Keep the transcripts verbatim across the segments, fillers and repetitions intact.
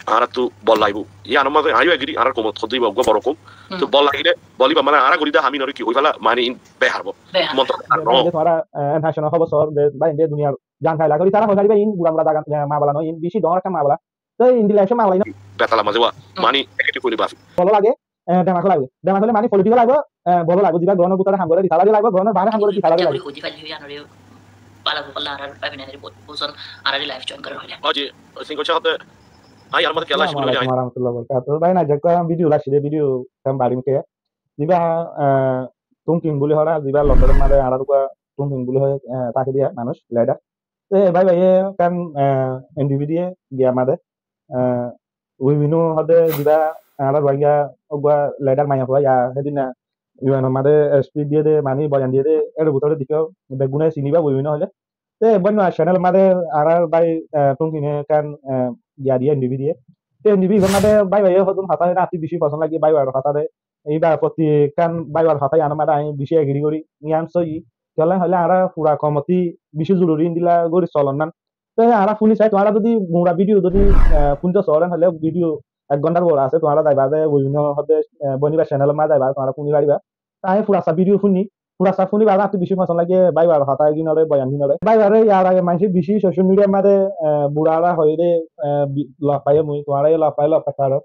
añárattu bol laibó. Yíanor mazé aññí yó egiri, añárar koumot hoddé íba uggúa boro koum. Hmm. Toi bol lagilé, bol íba mane añára gorídé ham inore ki hoói fela, mane in behar bo. Behar. Montor ar no. Bái, de tuáñra, eh, en haccán hóbor sór, de bái, de duniyar zan háila gorí, tará hoói faribá in gura mura zaga, eh, mamela no, in beci doñr ekkán mamela. Toi indilla ekkán mamela in. Betala mazé wá, hmm, mane eketi hoilé bafi. Bolo lage, eh, demak lage. Demak hoilé mane political laibo, eh, bolo laibo, ziba ground or bútore ham gore, ritala laibo, ground or baáre ham gore, ritala laibo. Hoói di faillé hoói añáre bála bála añárar bái boinnore bou-, boujon añáre live join gorer hoilé. Ó ji, single shot, aññí añárar mazé kiyólla aiccí buli hoilé. Assalamu alaikum warahmatullahi wabarakatuh. Bái, naijja ekkán video laiccí de, video ekkán barim ke. Ziba, eh, Tungking buli hoór, ziba London or mazé añárar uggúa Tungking buli hoói, eh, táke de manúic, leader. Te bái bái ye kan, eh, N D P D A giya made, eh, Wibinu hoóde ziba añára Rohingya uggúa leader maiyafua ya hédinna U N or made speech diyé de, mani boyan diyé de, ér bútore dekó beggúne siniba Wibinu hoilé. Te boinno channel made añárar bái, eh, Tungkine kan, eh, giya diye N D P D A. Te N D P D A made bái bái ye hodún hotá hoilé añáttu beci fosón lage bái bái or hotá de. Íba fottí ekkán bái bái or hotá yíanor mazé aññí beci agree gorí, yían sóiyi. Kiyólla hoilé añára fura koumottú beci zoruri endilla gorí solon nan. Te añára fúni sai, tuáñra zodi gura video zodi, eh, fúnito soó hoilé video ek gonthar uore asé, tuáñra zaiba de Wibinu hoóde, eh, boin íbar channel or mazé zaiba, tuáñra fúni fariba. Te aññí furasa video fúni, furasa fúni baade añáttu beci fosón lage bái bái or hotá gínore, boyan gínore. Bái bái re yar age maincé beci social media r mazé, eh, burara hoiyé de, eh, bi-, lok faiyé mui, tuáñra yó lok faiyé, lok fai faro.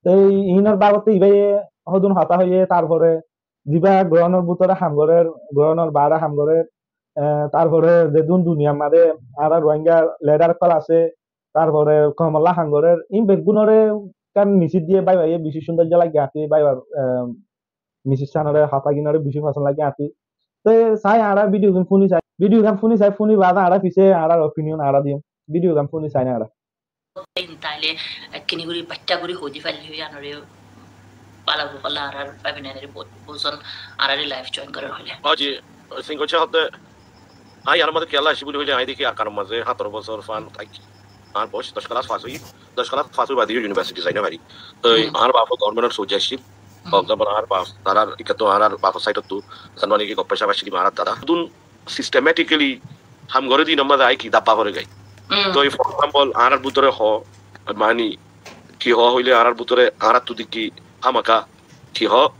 Te inor babote íbaye hodún hotá hoiyé, tarfore ziba ground or bútore ham gorer, ground or baáre ham gorer, eh, tarfore zedún duniyar made añára Rohingya leader ókkol asé, tarfore koumolla ham gorer, in beggúnore kan message diye bái bái ye beci cúndor lage añáttu bái bái, eh, message sanore hotá gínore beci fosón lage añáttu. Te sai añára video gán fúni sai, video gán fúni sai, fúni baade añára fise añárar opinion añára diyum, video gán fúni sai na añára. Taile ekkini gori bacca gori hoói di faillé hoói añáre bála bála añárar bái boinnore bou-, boujon añáre live join gorer hoilé. Ó ji, single shot de, aññí yíanor mazé kiyólla aiccí buli hoilé aññí deki Arakanor mazé háñtaro bosór fan táki. Añár boyos doc class pass óiye, doc class pass ói baade yó university zai no fari. Toi hmm, añár bafo government or sóuja accíl. Hmm. For example, añár baf, tarár ikká to añár bafo side ottu, zan mani ki goppa sab accíl, añár dada. Hodún systematically ham goré de inor mazé aññí ki dabba fore gai. Hmm. Toi for example, añárar bútore hoó, mani ki hoó hoilé añárar bútore añárattu deki hámaka ki hoó,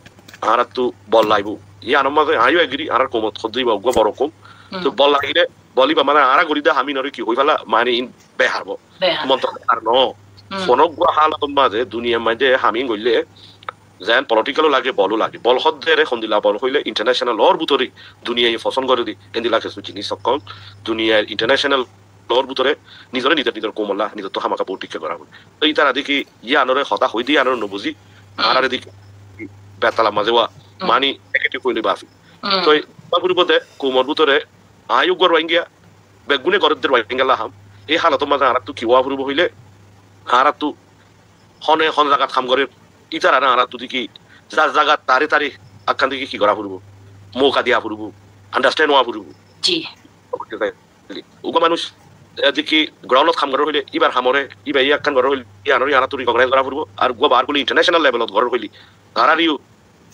añárattu bol laibo. Yíanor mazé aññí yó agree, añárar koumot hoddé íba uggúa boro koum. Hmm. Toi bol lagilé, bol íba mane añára gorídé ham inore ki hoói fela, mane in behar bo. Behar. Montor ar no. Hmm. Hono uggúa halotor mazé, duniyar mazé ham in goillé, zen political ó lage, bol ó lage. Bol hoddé re hondilla bol hoilé international law r bútore duniyaye fosón gore de, endilla kessú jinis ókkol duniyair international law r bútore nizore nizor nizor koumolla nizottu hámaka bout rikká gora fore. Toi ítara deki yíanore hotá hoói de yíanore no buzí, hmm, añárare deki betalar mazé wá, hmm, mani eketi hoilé bafi. Hmm. Toi bafuribo de koumor bútore aññí uggúa Rohingya, beggúne gorer de Rohingya lla ham. Ei halotor mazé añárattu ki ówa foribo hoilé, añárattu hone hon zagat ham gorer, ítarare añárattu deki zar zagat tare tare ekkán deki ki gora foribo, mouka diya foribo, understand ówa foribo. Ji. Uggúa manúic, eh, deki ground ot ham gorer hoilé, íbar hamore, íba yó ekkán gorer hoilé, yíanore añárattu recognize gora foribo. Ar uggúa baár guli international level ot gorer hoilé, tarare yó,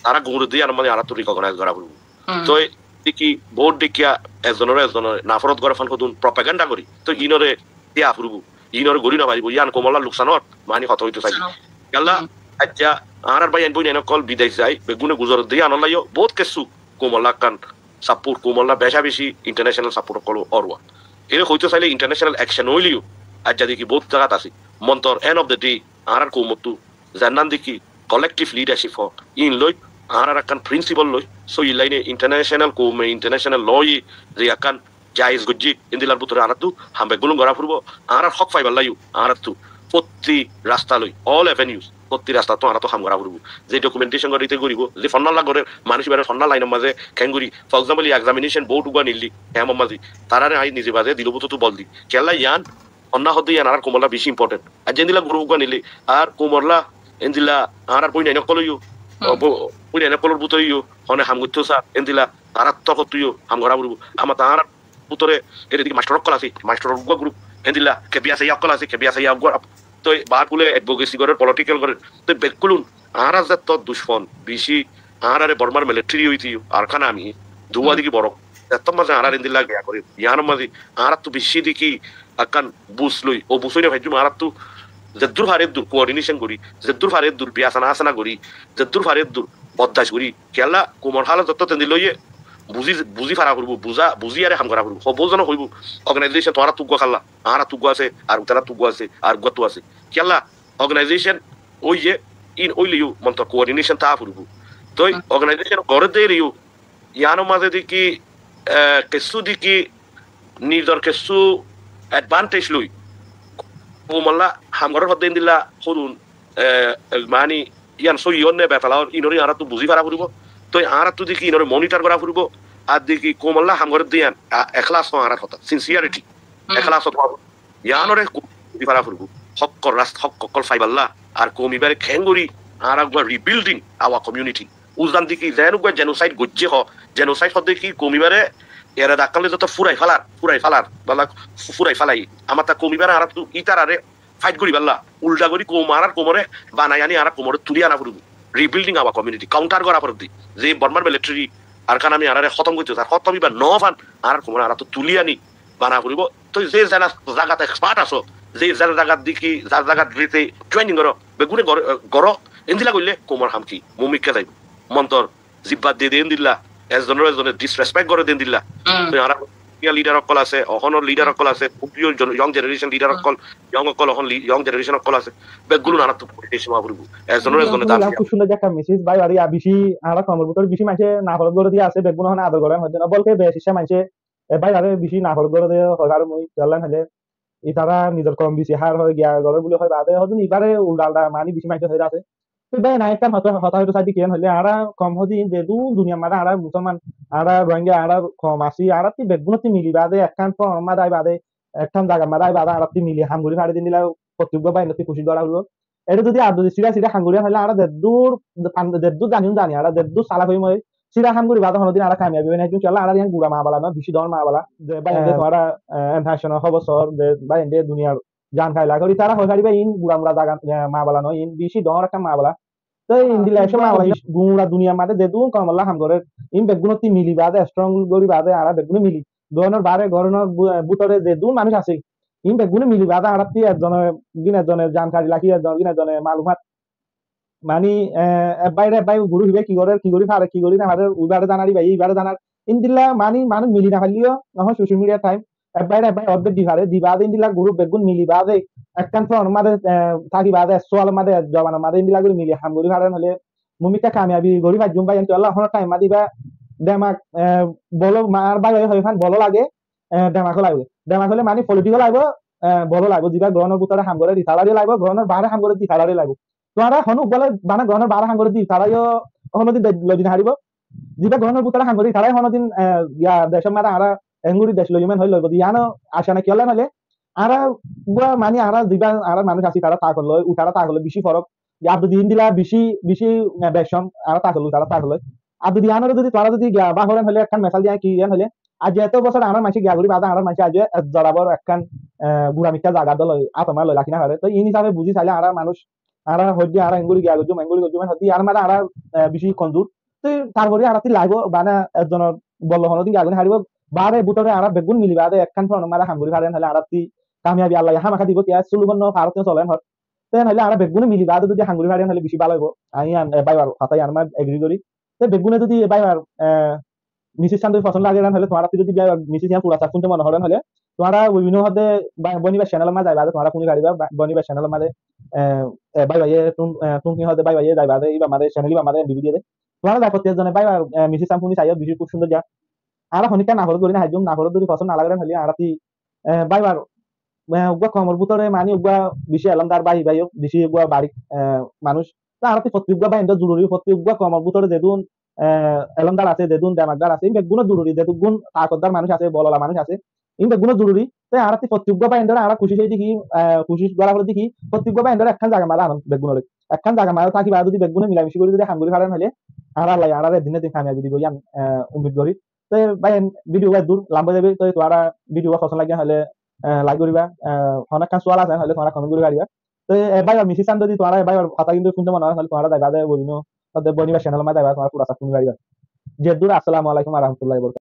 tará guré de yíanor mazé añárattu recognize gora foribo. Hmm. Toi deki bout dekiya ekzonore ekzonore naforot gora fan hodún propaganda gori. Toi inore diya foribo. Inore gori no faribo. Yían koumolla luksan or, mani hotá hoito sai. Luksan or. Kiyólla, hmm, aijja añárar bái boin ókkol bidec zai, beggúne guzor de yíanolla yó bout kessú koumolla ekkán support, koumolla beca beci international support ókkol ór. Ere hoito saile international action óile yó, aijja deki bout zagat asé. Montor end of the day, añárar koumottu zennan deki collective leadership hoó, in loi, añárar ekkán principle loi, sóiyi laine international koume, international law ye ze ekkán jaiz goijjé, endilar bútore añárattu ham beggún gora foribo, añárar hók faibar lá yó, añárattu fottí rasta loi, all avenues, fottí rastattu añárattu ham gora foribo. Ze documentation gorite goribo, ze fonnalla gorer, manúic ibare fonna lainor mazé kengori, for example, examination board uggúa nilli, hemor mazé, tarare aññí nize baze dilo bútottu bol di. Kiyólla yían, honna hoddé yían añárar koumolla beci important. Ar zendilla group uggúa nilli, ar koumolla, endilla añárar boinain ókkol yó, hmm, bo-, boinain ókkolor bútore yó, hone ham goitto sa, endilla añárar torfottu yó ham gora foribo. Amar añárar bútore ere deki mastor ókkol asé, mastor uggúa group, endilla K P S A ókkol asé, K P S A uggúa, toi baár gule advocacy gorer, political gorer, toi beggún añárar zetto ducmon beci, añárare Bormar military óite yó, Arakan army, duwa, hmm, deki boro, zetto mazé añárar endilla giya gorer, yíanor mazé añárattu beci deki ekkán bus loi, ó bus loi no faijjum, añárattu Zeddúr fare eddur coordination gorí, zeddúr fare eddur biyasana asana gorí, zeddúr fare eddur boddac gorí. Kiyólla koumor hálot zottót endilla óiye, buzí, buzí fara foribó, buzá, buzí yáre ham gorá foribó. Hobbó zone hoibó, organization tuáñrattú uggúa kiyólla, añárattú uggúa asé, ar utarattú uggúa asé, ar uggúattu asé. Kiyólla organization óiye, íin óileyó montor coordination táa foribó. Toi organization gorédde ereyó, yiánor mazé de ki, eh, kessú de ki nizor kessú advantage loi, koumolla ham gorér hoódde endilla hoddún, eh, mani yián sóiyi ór né befela ór, ínore añárattú buzí fara foribó. Toi añárattú de ki ínore monitor gorá foribó. Ar de ki koumolla ham gorédde yián, a, eklas ó añárar hotá, sincerity, eklas ó. Yiánore buzí fara foribó. Hók ras-, hók ókkol faibálla, ar koum ibáre keéngorí añára uggúa rebuilding our community. Uzan de ki zeén uggúa genocide goijjé hoó, genocide hoódde ki koum ibáre ere dakkán loi zotó furai félar, furai félar, bala furai félai. Amarta koum ibáre añárattú ítarare fight goríbálla, ulda gorí koum añárar koumore banai aní añárar koumore tuli ana foribó. Rebuilding our community, counter gorá foredde. Ze Bormar military Arkan Army añáráre hótom goitté sar, hótom ibá no fan, añárar koumore añárattú tuli aní bana foribó. Toi ze zena zagat expert asó, ze zena zagat de ki, zar zagat rite training goró, beggúne gor-, goró, endilla goille koumor ham ki, mumikká zaibo. Montor, zibba de de endilla, ezonore ezone disrespect gore de endilla. Toi añárar leader ókkol asé, ehónor leader ókkol asé, kúb yo jon-, young generation leader ókkol, young ókkol ehón li-, young generation ókkol asé, beggún añárattú coordination ówa foribó. Ezonore ezone dabi. Kúb cúndor ekkán message, bái, ar ya beci añárar koumor bútore beci maincé naforot gore de asé, beggún ehón ador gore, hoiddé na, bolke beci maincé e bái, ibáre beci naforot gore de, hoi farim mui, kiyólla hoilé, itara nizor koum beci har hoi giya gore buli hoi bade, hodún ibáre ulda ulda mani beci maincé hoi asé. Toi bái, na ekkán hotá, hotá hoito saidde kiyán hoilé, añára koum hodún zedún duniyar mazé añára Musolman, añára Rohingya, añára koum así, añárattú beggúnottú mili bade, ekkán front mazé ai bade, ekkán zagar mazé ai bade, añárattú mili ham gorí fari de endilla, fottí uggúa báindottú kucíc gorá foribó. Ere zodi ar zodi sira sira ham gorí hoilé añára zeddur, zeddur zani zani, añára zeddur salak óiyum, sira ham gorí bade honodin añára kamiyabi ói no faijjum. Kiyólla añárar yián gura mamala no, beci doñr mamala. Ze bái, ende tuáñra, eh, international hóbor sor, ze bái, ende duniyar jan kaila gorí, tará hoi fariba iín gura mura zaga, eh, mamala no, iín beci doñr ekkán mamala. Toi endilla ekkán mamala, gura duniyar mazé zedún koum olla ham gorér, iín beggúnottú mili bade, strong gorí bade, añára beggúne mili, gorónor bare, gorónor bú-, bútore zedún manúic asé, iín beggúne mili bade añárattú ezone, gin ezone jankari laki, ezone gin ezone malumat. Mani, eh, e báire e bái guru hibá ki gorér, ki gorí fare, ki gorí no fare, ibáre zanar, ibáye ibáre zanar. Endilla mani manúic mili no failleyó, ehón social media time, e báire e bái oddek di fare, di bade endilla group beggún mili bade, ekkán front mazé, eh, táki bade, ek sual mazé, ek zoban mazé endilla gorí mili ham gorí fare hoilé, mumikká kamiyabi gorí faijjum bái, ente Allah honó time mazé ibá demak, eh, bolo, añár bái bái hoi fan bolo lage, eh, demak ó laibo. Demak óile mani political laibo, eh, bolo laibo, zibá gorónor bútore ham gorér, itararé laibo, gorónor bare ham gorér, itararé laibo. Tuáñra honó uggúa loi bana gorónor bare ham gorédde, tará yó honodin dec loi di no faribo. Zibá gorónor bútore ham gorédde, tará yó honodin, eh, ya decór mazé añára enguri dec loiyum en hoi loibo de, yián ó aca nai. Kiyólla hoilé, añára uggúa mani añára zibá añára manúic así, tará takot loi, utara takot loi beci forok. Ar zodi endilla beci, beci, eh, decón, añára takot loi, utara takot loi. Ar zodi yiánore zodi tuáñra zodi giya bá horen hoilé, ekkán mesal diya ki yián hoilé, aijja eto bosór añárar maincé giya gorí bade, añárar maincé aijja, eh, zorabor ekkán, eh, gura mikká zaga dó loi, atomar loi laki no fare. Toi iín hísafe buzí sailé añárar manúic añára hoiddé añára enguri giya goijjum, enguri goijjum, hoiddé añárar mazé añára, eh, beci konzur. Toi tarfore añárattú laibo, mane, ekzonor bolle honodin giya gori no faribo. Bare bútore añára beggún mili bade ekkán front mazé ham gori faren hoilé añárattú kamiyabi Allah ye hámaká dibo, kiyá sulu gonno farot solen hor. Te hoilé añára beggúne mili bade zodi ham gori faren hoilé beci bála óibo. Añí yián, eh, bái bar hotá yián mazé agree gori. Te beggúne zodi bái bar, eh, message san zodi fosón lage hoilé, tuáñra zodi bái bar message yián fura saf fúnte mone horon hoilé, tuáñra webino hoddé bái, Boni bái channel mazé zaiba de, tuáñra fúni fariba, bái, Boni bái channel mazé, eh, eh, bái bái ye, tun-, eh, tunki hoddé bái bái ye zaiba de, iba mazé, channel iba mazé video de. Tuáñra zai fottí zone bái bar, eh, message san fúni saiyo, beci kúb cúndor diya. Añára honikka naforot gori no faijjum, naforot zodi fosón no lage hoilé, añárattú, eh, bái bar, eh, uggúa koumor bútore mani uggúa beci elómdar bái bái, beci uggúa barik, eh, manúic. Te añárattú fottí uggúa bái ende zoruri, fottí uggúa koumor bútore zedún, eh, elómdar asé, zedún demakdar asé, iín beggúno zoruri, zedún takotdar manúic asé, bolola manúic asé, iín beggúno zoruri. Te añárattú fottí uggúa bái endore añára kucíc ói de ki, eh, kucíc gora fore de ki, fottí uggúa bái endore ekkán zagar mazé anon beggúnore. Ekkán zagar mazé táki bade zodi beggúne milamici gori zodi ham gori faren hoilé, añára Allah ye añárare din din kamiyabi dibo yián, eh, ummid gori. Te bái, video bái dur lamba ói zaibo, te tuáñra video bái fosón lage hoilé, eh, like goriba, eh, hono ekkán sual asé hoilé tuáñra comment gori fariba. Te, eh, bái bar message san zodi tuáñra, eh, bái bar hotá kintu fúnte mone horon hoilé tuáñra zaiba de webino, hoddé Boni bái channel mazé zaiba, tuáñra fura saf fúni fariba. Zeddur, assalamu alaikum wa rahmatullahi wa barakatuhu.